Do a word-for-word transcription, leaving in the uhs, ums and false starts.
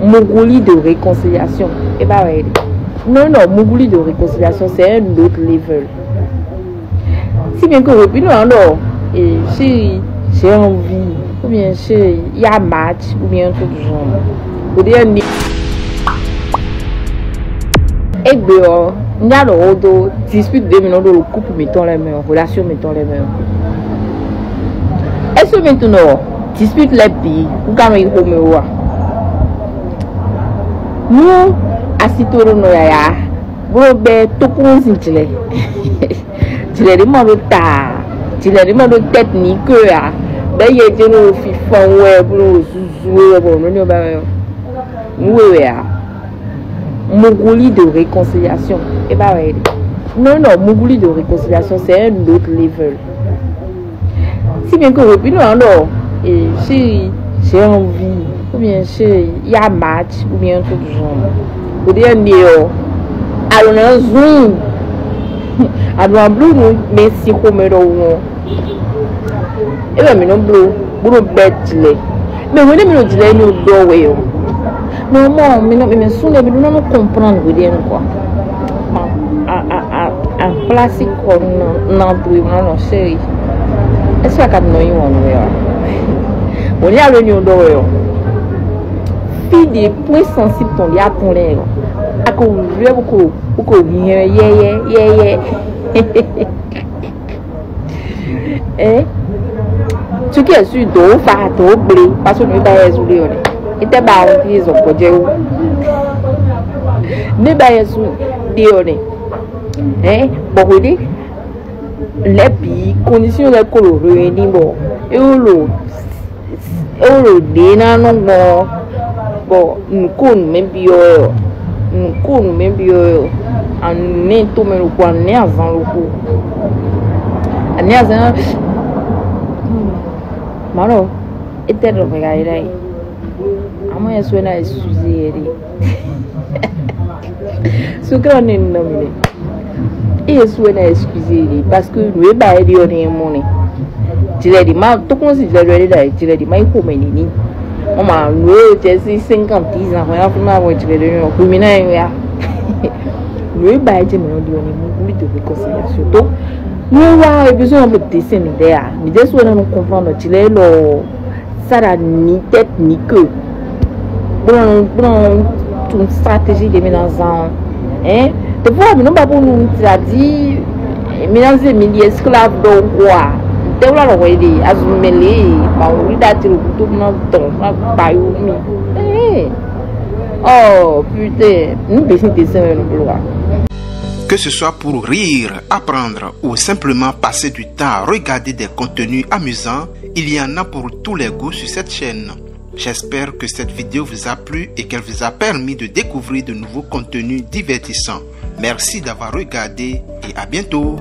Muguli de réconciliation. Et bah ouais. Non, non, Muguli de réconciliation, c'est un autre level. Si bien que oui, puis non, non, et chérie, j'ai envie, ou bien chérie, il y a match, ou bien un truc du genre. Ou bien ni. Egbe ɔ, nya ɖo wo dó dispute ɖé mi nɔ ɖo ɖo couple mitɔn lɛ́ɛ mɛ ɔ, relation mitɔn lɛ́ɛ mɛ ɔ. Est-ce que mi tunɔ dispute lɛ́ɛ bǐ wú ka nɔ yi xomɛ ó a? Nú asi towe ɖo nɔ yǎyá bó nɔ bɛ́ tókúnsin jlɛ̌, jlɛ̌ ɖé ma ɖó ta, jlɛ̌ ɖé ma ɖó tɛ́t ní ke ǎ, bɛ́ yɛ jɛ nɔ fifan wɛ bó nɔ zuzu wɛ bɔ nǔ ní ɔ́ ba wɛ ɔ́, nǔ we wɛ ǎ. Muguli de réconciliation. Et bah ouais. Non, non, Muguli de réconciliation, c'est un autre level. Si bien que oui, puis non, non, et chérie, j'ai envie, ou bien chérie, il y a match, ou bien un truc du genre. Ou bien, ni ɔ, alɔ na zun, alɔ na blu nu, mais si xomɛ ɖɔ wɔn. E wɛ mi nɔ blo bó nɔ bɛ́ jlɛ. Mais hwenu mi ɖo jlɛ mi ɖɔ wɛ ɔ. Non, mɔ mi nɔ mi sún ɖe mi ɖo nɔ comprendre hweɖénu quoi. A a a a place kɔ na na do e ma nɔ chéri. Est-ce que a ka nɔ yi wɔn wɛ ɔ? Wòní alo ni o ɖɔ wɛ ɔ. Fi ɖe point sensible tɔn ɖe atɔn lɛ ɔ. A ko wlɛ bó ko bó ko hiɛ yɛyɛ yɛyɛ. Ɛ, tu kɛ su dɔwɔfa dɔwɔgble paso nu ba yɛ zu ɖe ɔ nɛ. Etɛ ba awu fi zɔ gbɔjɛ wu. Ne ba yɛ zu ɖe ɔ nɛ. Ɛ, bɔ hwe ɖe lɛ bi condition lɛ ko lo réuni bɔ e wo lo e wo lo ɖe na nɔ gbɔn bɔ nǔ ko nǔ mɛ byɔ́ wɛ ɔ, nǔ ko nǔ mɛ byɔ́ wɛ ɔ, anǔ nɛ tomɛ ɖokpó, anǔ nɛ azan ɖokpó, anǔ nɛ azan. Mǎ ɖɔ étɛ́ ɖɔ mɛ ka yi ɖ'ayǐ? Amɔ́ yɛ sɔ́ ná yi suzi yɛ ɖe. Sukúrɔ ní nɔ mi ɖe. Eye su wɛ ná excuse ɖe parce que nǔ e ba yɛ ɖe ɔ ní mɔ nɛ. Jilɛ ɖi ma tókùnsi jilɛ ɖɔ ɖe ɖa jilɛ ɖi ma yi xomɛ ɖi ní. Mama nǔ e jɛ sí cinquante dix ans xɔ ya fún ma wɔ jilɛ ɖe ní ɔ xumi ná yɛ ya. Nǔ e ba yɛ jɛ mɛ ɔ ɖi ɔ ní mú wuli de réconciliation tó. Nú wá ebi sɔn bɛ dessin nǔ ɖe a mi de su wɛ ná nɔ comprendre jilɛ lɔ. Ça la ni tête ni queue. Bon, bon, tu stratégie de ménazan. Hein? Te fo mi no ba pour nous traduire. Ménager mi di esclave donc quoi? Te wala lo wele azumele ma wuli da ti lo kuto na ton na bayo mi. Eh. Oh putain, nous baissons des seins nous gloire. Que ce soit pour rire, apprendre ou simplement passer du temps à regarder des contenus amusants, il y en a pour tous les goûts sur cette chaîne. J'espère que cette vidéo vous a plu et qu'elle vous a permis de découvrir de nouveaux contenus divertissants. Merci d'avoir regardé et à bientôt.